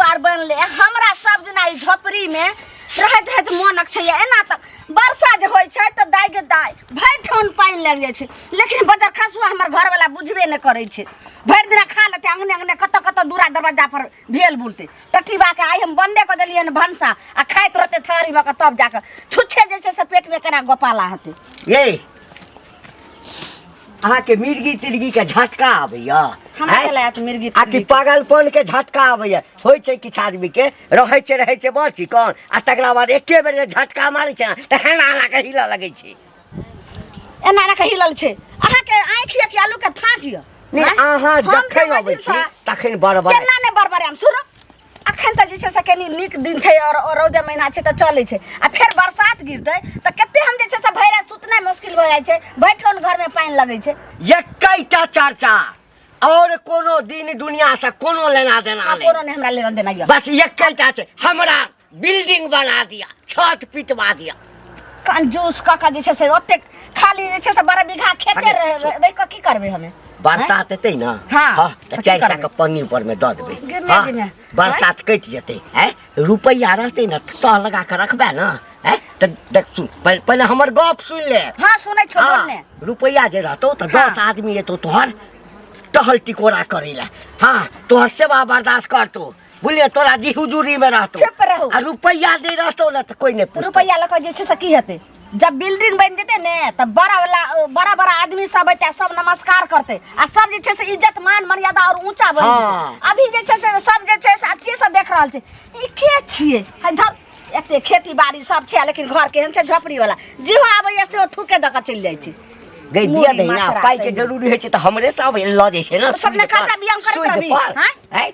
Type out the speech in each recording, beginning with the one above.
दुआर बनले। हमरा सब दिना ई झोपड़ी में रहैत रहैत मोन अकछैया। एना तऽ वर्षा जे होइ छै तऽ दाइ गे दाइ भरि ठेहुन पानि लागि जाइ छै, लेकिन बजर खसुआ हमर घरवाला बुझबे नहि करै छै। भरि दिना खा लेतै, अंगने अंगने कतऽ कतऽ दूरा दरवाजा पर भेल बुलतै। टठीबा के आइ हम बंदे कऽ देलियै हन भनसा, आ खाइत रहतै थारीमे कऽ, तब जाकऽ छुच्छे जे छै से पेटमे केना गोपाला हेतै। ये अहाँके मिर्गी तिर्गी के झटका आबैया? हमरा चला आयत मिर्गी आ कि तिर्गी के? पागलपन के झटका आबैया? होइ छै किछु आदमी के, रहै छै रहै छै बड़ चिकन, आ तकरा बाद एके बेर जे झटका मारै छै ने तऽ हेना हेना के हिलऽ लगै छै। एना एना के हिलल छै। अहाँके आँखि यऽ कि आलू के फाँक यऽ? नहि, आँय? अहाँ हम जखन जे अबै ओहि छी दिनसँ तखन बड़बड़ केना नहि बड़बड़ायब? सुनू, अखन तऽ जे छै से कनि नीक दिन छै और रौदे महीना छै तऽ चलै छै, आ फेर बरसात गिरतै तऽ कते हम जे छै से भरि राति सुतनाइ मुश्किल भऽ जाइ छै, भरि ठोन घरमे पानि लगै छै। एकैटा चर्चा, और कोनो दिन दुनिया से कोनो लेना देना आ नहि। कोनो नहि हमरा लेना देना यऽ। बस एकैटा छै, हमरा बिल्डिंग बना दिया, छत पिटवा दिया। कंजूस कऽ कऽ जे छै से ओतेक खाली जे छै से 12 बीघा खेते अरे, रहि कऽ की करबै हमे? बरसात एतै ने? हाँ, तऽ तऽ की 4 सए करबै? के पन्नी ऊपर में दऽ देबै। गिरने हाँ, दिमे। बरसात कटि जेतै। आँय, रुपैआ रहतै ने तह लगा कऽ रखबै ने। आँय, तऽ देख सुन, पहिले हमर गप सुनि ले। हाँ, सुनै छौ, हाँ, बोल ने। रुपैआ जे रहतौ तऽ हाँ। 10 आदमी एतौ तोहर टहल टिकोरा करै लए। हाँ, तोहर सेवा बर्दाश्त करतौ, बुझलियै? तोरा जी हुजूरी में रहतौ। चुप रहू। आ रुपैआ नहि रहतौ ने तऽ कोइ नहि पूछतौ। रुपैआ लऽ कऽ जे छै से की हेतै? जब बिल्डिंग बनि जेतै ने तऽ बड़ा वाला बड़ा बड़ा आदमी सब एतै, सब नमस्कार करतै, आ सब जे छै से इज्जत मान मर्यादा और ऊंचा बनि हाँ। जेतै। अभी जे छै से सब जे छै से अथिये से देख रहल छै, ई के छियै? है धर, एते खेती बाड़ी सब छै, लेकिन घर केहन छै? झोपड़ी वाला। जेहो आबैया सेहो थूके दऽ कऽ चलि जाइ छै। गई दिया मुड़ी दही ना, माछरा पाई के सही। जरूरी होइ छै तऽ हमरे सब लऽ जाइ छै ने। तऽ सबने सूद पर, कर्जा बियाम करैत सूद रहबही, पर, आँय? आँय?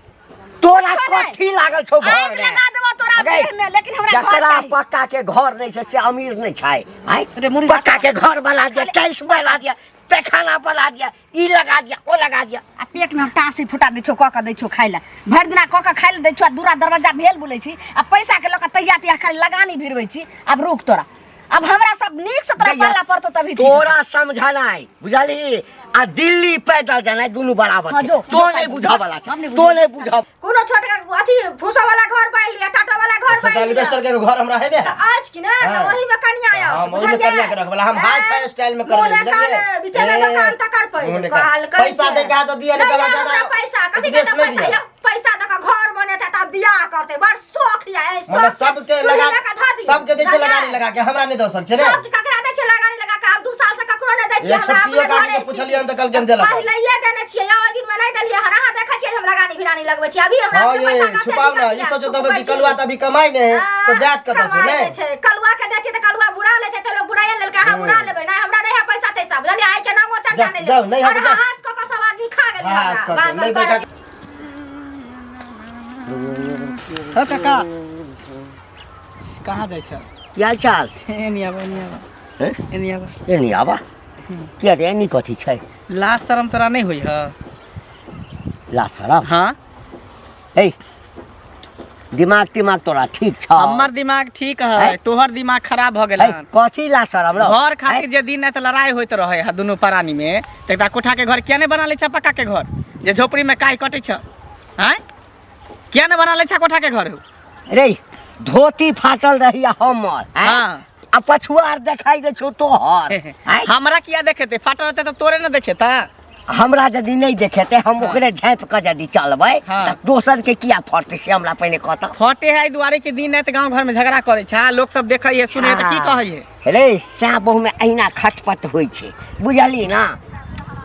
तोरा कुछो नहि। कथी लागल छौ घर आगि में? लगा देबो तोरा गई, देह में, लेकिन हमरा घर जकरा चाही। पक्का के घर नहीं छै से अमीर नहीं छै। आँय? रे मुड़ी पक्का माछरा। के घर बना दिया, टाइल्स बना दिया, पैखाना बना दिया, ई लगा दिया, ओ लगा दिया। आ पेट में हम टाँसी फुटा दै छौ, कऽ कऽ दै छौ खाइ लए, भरि दिना कऽ कऽ खाइ लए दै छौ, आ दूरा दरवाजा भेल बोलै छी, आ पैसा के लऽ कऽ तहिया तहिया खाली लगानी भिड़बै छी। आब रुक तोरा, अब हमरा सब नीक से तोरा गैया, पाला पड़तो तभी ठीक। तोरा समझनाइ बुझलही आ दिल्ली पैदल जेनाइ दुनू बराबर हाँ, छै। जो, तो जो नहीं पैदल, बुझऽ जो, वाला छै, हम नहीं तो बुझबै। नहीं बुझऽ। कोनो छोटका अथी फूसा वाला घर बांधि लिअ, टाटा वाला घर से बांधि लिअ। एल्बेस्टर के घर हमरा हेबे है। तऽ अछि कि ने? तऽ हाँ। ओही में कनिया हाँ, आओत, हम ओहिमे बुझलियै? कनिया के रखबै, हम हाई फाई स्टाइल में करबै, मुँह बुझलियै? देखान, बिचेला ए, दोकान तकर पैघ, मुँह देखान। कहलकै पैसा से। दे के हाथ दिया, नहीं नहि तऽ हमरा ज्यादा पैसा, कथी उपदेश के नहि पैसा दिया। यौ? पैसा दऽ कऽ घर बनेतै तब बियाह करतै, बड़ शौख यऽ, ए, मतलब शौख सबके चूल्ही लगा लऽ कऽ धऽ दियौ, सबके दै छै बुझलियै? लगानी लगा के, हमरा नहि दऽ सकै छै ने। सबके ककरा दै छै लगानी लगा कऽ? आब 2 साल से ककरो नहि दै छियै, ये हमरा छोटकियो अपने काकी के घरे पुछलियनि तऽ कहलखिन देलक। पहिलैये देने छियै, यौ, ओहि दिनमे नहि देलियै हन। अहाँ देखै छियै जे हम लगानी भिरानी लगबै छियै, अभी हमरा हाँ, अपने ये पैसा कते छुपाउ ना, दिक्कत ई सोचो यऽ, तब कि छुपबै छी। कलुआ तऽ अभी कमाइ नहि है, तऽ देत कतऽ से, कमाइ नहि? नहि छै। कलुआ के देखिए तऽ कलुआ बुरा लेतै तऽ लोग बुराइए लेलकै, अहाँ बुरा लेबै नहि, हमरा नहि है पैसा तैसा, बुझलियै? आइ के नामो चर्चा जाउ, नहि जाउ, लेबै। नहि है तऽ और जाउ। हास कऽ कऽ सब आदमी खा गेलै हास हमरा। कऽ कऽ, भाषण नहि करै देखा छै। हो काका, कहाँ जाइ छ? की हाल चाल? एनी आबा, एनी आबा। हैं? एनी आबा। एनी आबा? किया रे, एनी कथी छै? लाज शरम तोरा नहि होइ ह? लाज शरम? हाँ। ए, दिमाग तिमाग तोरा ठीक छ? हमर दिमाग ठीक है, हैं? तोहर दिमाग खराब भऽ गेल ए, हन। कथी लाज शरम रौ? घर खातिर हैं? जे दिन राति लड़ाई होइत रहे है दुनू प्राणी में, तऽ एकटा कोठा के घर किया नहि बना लै छ, पक्का के घर जे झोपड़ी में काहि कटै छ? आँय, किया नहि बना लै छ कोठा के घर? रे, धोती फाटल रही हमर, हैं? हाँ। आ पछुआर देखाई दे छौ तोहर, हैं? हमरा किया देखेते? फाटल रहते तऽ तोरे ने देखेता। हमरा यदि नहीं देखेते, हम ओकरे झाँपि कऽ यदि चलबै हाँ। तऽ दोसर के किया फटतै, से हमरा पहिने कहता। फटे है एहि दुआरे कि दिन राति गाँव घर में झगड़ा करै छै, लोक सब देखै है सुनै है तऽ की कहै है? रे, सैह बहु में अहिना खटपट होइ छै, बुझली ना?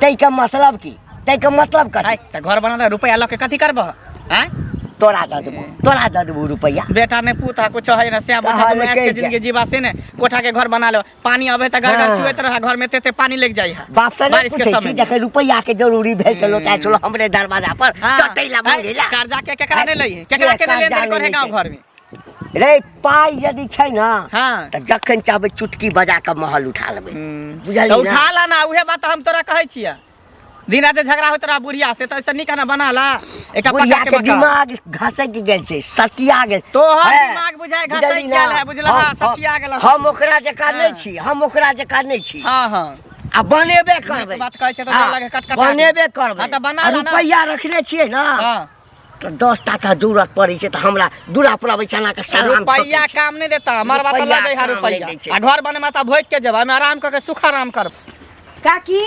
ताहिके मतलब की, ताहिके मतलब कथी? आइ तऽ घर बना दे, रुपैआ लऽ के कथी करबह? आँय, तोरा दऽ देबो, तोरा दऽ देबो रुपैआ। बेटा ने पूत है कुछ है ना, सैह बुझा कहलकै दुनू ऐश के जे। जिंदगी जीवा से ने कोठा के घर बना ले, पानी अबे तऽ घर घर हाँ। चुएत रहे, घर में तेते पानी लग जाइ है। बाप से नहीं बारिश के पूछै समय छी में। जखन रुपैआ के जरूरी भेल छलो तऽ छलो हमरे दरवाजा पर हाँ। चटै ला मांगे ला। कर्जा के केकरा नहीं लई है, केकरा के नहीं कर्जा लेन देन करे नहीं गांव छै। घर में? रे, पाइ यदि छै ना, हाँ। तऽ जखन चाहबै चुटकी बजा कऽ महल उठा लेबै, बुझलिही तऽ ना? उठा ला ना, उहे बात हम तोरा कहै छियै। दिन रात झगड़ा होइत रहा बुढ़िया से, तऽ ऐसे नीक ना बना ला एकटा बुढ़िया पक्का के के मकान। दिमाग घसकि गेल छै, सटिया गेल। तोहर हैं, दिमाग बुझाइ घसकि बुझलही ना? गेल है, बुझलह, सठिया गेल है। हम ओकरा जकाँ नहि हाँ। छी, हम ओकरा जकाँ नहि छी। हाँ, हाँ। आ बनेबे करबै। बात कहै छै तऽ हाँ, लगे कटकटा के। बनेबे करबै। हाँ, तऽ बना आ ला ना। रुपैआ रखने छियै ना? हाँ। तऽ 10 टाका जरूरत पड़ै छै तऽ हमरा दूरा पर अबै छै एना कऽ सलाम रुपैया ठोकै छै। काम नहीं देता मरबा तऽ रुपैया लऽ जइहा काम नहि रुपैया दै छै। आ घर बने माता भोग के जेबा ओहिमे आराम कऽ के सुख आराम कर काकी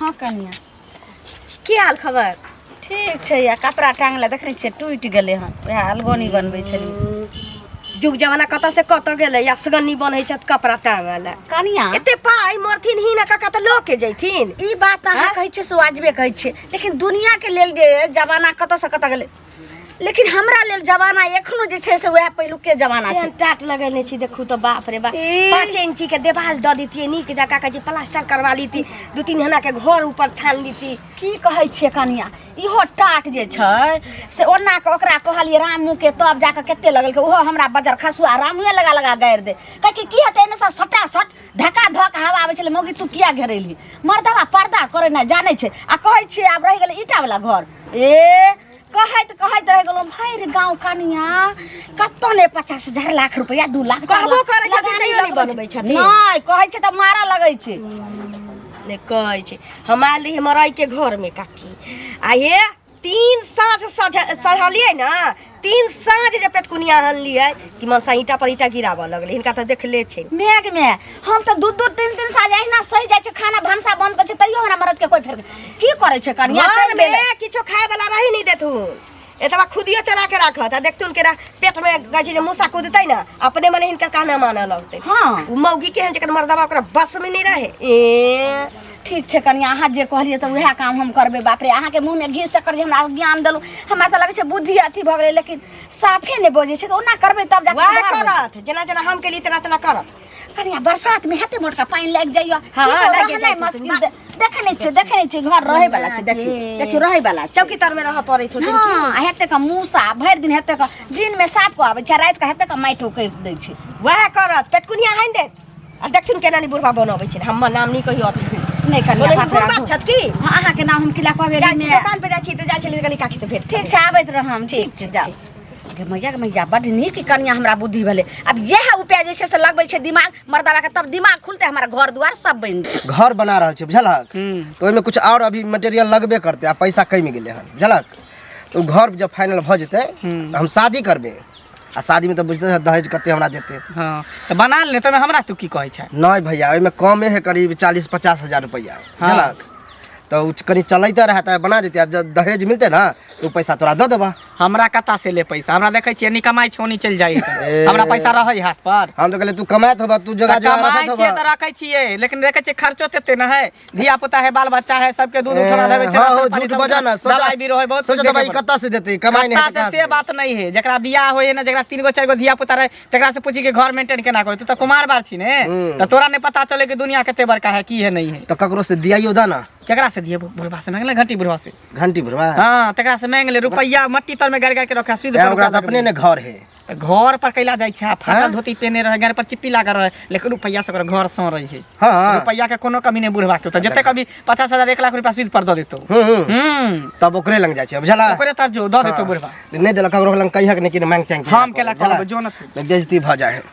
हँ कनिया की हाल खबर ठीक छै या कपड़ा टांगले देखै छियै टूटि गेलै हन वएह अलगनी बनबै छलियै जुग जमाना कतऽ से कतऽ गेलै या सगन्नी बनै छथि कपड़ा टांगल कनिया एते पाइ मरथिन ही ना काका तऽ लऽ के जैथिन ई बात अहाँ कहै छियै से वाजबे कहै छियै लेकिन दुनियाके लेल जे जमाना कतऽ से कतऽ गेलै लेकिन हमरा लेल जमाना एखनो जे छै से वएह पहिलुके जमाना छै केहन टाट लगेने छी देखू तऽ बाप रे बाप ई। 5 इंची के देवाल दऽ दितियै नीक जकाँ कहै छै प्लास्टर करवा लीती 2-3 हना के घर ऊपर ठान लीती की कहै छियै कनिया इहो टाट जे छै से ओना के ओकरा कहलियै रामू के तब जाके कते लगलकै ओहो हमरा बजर खसुआ रामुए लगा लगा गारि दे काहेकि की हेतै एने से सटा सट धक्का धक हवा आबै छलै मौगी तू किया घेरेलही मर्दवा पर्दा करे नहि जानै छै आ कहै छियै आब रहि गेलै ईटा वाला घर ए कहैत कहैत रहि गेलहुँ भरि गाँव कनिया कतौ नहि 50,000 लाख रुपया 2 लाख चारि कहबो लाख करै छथिन लगानी तैयो नहि लगबै बनबै छथिन। नहि कहै छै तऽ मारऽ लगै छै नहि कहै छै हम आयल रहियै मरई के घर में काकी आ हे 3 साँझ सझलियै ने 3 साँझ जे पेटकुनिया आनलियै कि मनसा ईंटा पर ईंटा गिराबऽ लगलै हिनका तऽ देखले छै मेघ में हम तऽ 2 2 3 3 साँझ अहिना सहि जाइ छै खाना भनसा बंद करै छै तैयो हमरा मरद के कोई फेर की करै छै कनिया घर चलि में गेलै। किछो खाए वाला रही नहीं देथुन एतबा खुदियो चला के राखत आ देखथुन के पेट में कहै छै जे मूसा कूदतै ने अपने मने हिनकर कहना मानऽ लगतै हाँ। उ मौगी केहन जकर मर्दबा ओकरा बस में नहीं रहे ए ठीक छै कनिया अहाँ जे कहलियै तऽ उएह काम हम करबै बाप रे अहाँके मुँहमे घी शक्कर जे हमरा ज्ञान देलहुँ हमरा तऽ लगै छै बुद्धि अथी भऽ गेलै लेकिन साफे नहि बजै छै तऽ ओना करबै तब जाके वएह सुधार होतै। करत जेना जेना हम केली तेना तेना करत कनिया बरसात में हेते मोटका पानि लागि जाइए हाँ, की कहू, लागि रहनाइ जाइ मुश्किल देखै नहि छियै देखै नहि छियै घर रहै वाला छै देखियौ देखियौ रहै वाला छै चौकी तर में रहऽ पड़ैत होतै हाँ आ हेते का मूसा भरि दिन हेते का दिन में साफ कऽ आबै छै राति के हेते का माटि उकैर दै छै वएह करत पेटकुनिया हानि देत आ देखथुन केना नहीं बुढ़बा बनबै छै हमर नाम नहीं कहियो अथी नहि कनिया बोले बाप रे, बुढ़बा राखू। छथि की हाँ, अहाँके नाम हम किला कहबै जाइ छी मे दोकान पे जाइ छी तऽ जाइ छली कनी काकी से भेंट ठीक छै आबैत रहम ठीक छै जाउ गे मैया गे मैया बड्ड नीक कनिया हमरा बुद्धि भेलै आब इएह उपाय जे छै से लगबै छै दिमाग मर्दाबा के तब दिमाग खुलतै हमर घर दुआर सब बनि जेतै घर बना रहल छै बुझलक तऽ ओहिमे कुछ आओर अभी मटेरियल लगबे करतै आ पैसा कमि गेलै हन बुझलक तऽ ओ घर जब फाइनल भऽ जेतै तऽ हम शादी करबै आ शादीमे तऽ बुझते छह दहेज कते हमरा देतै हाँ तऽ बना ले तमे हमरा तू की कहै छै नहि भैया ओहिमे कमे है करीब 40-50 हजार रुपैआ बुझलक तऽ ओ कनि चलैते रहै तऽ बना देतै आ जब दहेज मिलतै ने तऽ ओ पैसा तोरा दऽ देबा हमरा कता से ले पैसा हमरा देखै छियै नी कमाइ छै ओनी चलि जाइ ए। हमरा पैसा रहै हाथ पर हम तऽ कहलियै तू कमाइत होबा तू जोगा तऽ जोगा कमाइ रखैत छियै होबा तऽ रखै छियै लेकिन देखै छियै खर्चो तेते न है धिया पुता है बाल बच्चा है सबके दूध उठौना देबै छै हाँ, राशन हो, पानी झूठ सब बजा ना सोचा दवाई भी रहै बहुत सोचा कुछ दवाई देखे कत्ता से देतै कमाई नहीं कत्ता से से बात नहीं है जकरा बियाह होय है ना जकरा 3 गो 4 गो धिया पुता रहे तकरा से पूछी के घर मेंटेन केना करे तू तऽ कुमार बार छी ने तऽ तोरा नहीं पता चले कि दुनिया कते बड़का है की है नहीं है तऽ ककरो से दियाइयो दा ना केकरा से दिए बुढ़वा से मांगले घंटी बुढ़वा से घंटी बुढ़वा हाँ तकरा से मांग ले रुपैया मट्टी तर में गाड़ गाड़ के रखा सुध ए, ओकरा तऽ अपने ने घर है तऽ घर पर कैला जाइ छै फाटल हाँ? धोती पेने रहे घर पर चिप्पी लागल रहे लेकिन रुपैया से ओकर घर सौ रही है हाँ रुपैया के कोनो कमी नहीं बुढ़वा के तऽ जते कभी 50,000 1 लाख रुपया सुद पर दऽ देतौ हम्म तब ओकरे लग जाइ छै बुझला ओकरे तर जो दऽ देतौ बुढ़वा नहि देलक ककरो लग कहियक नहि कि मांग चांग हम केला कहबै जो न तू। बेइज्जती भऽ जाइ है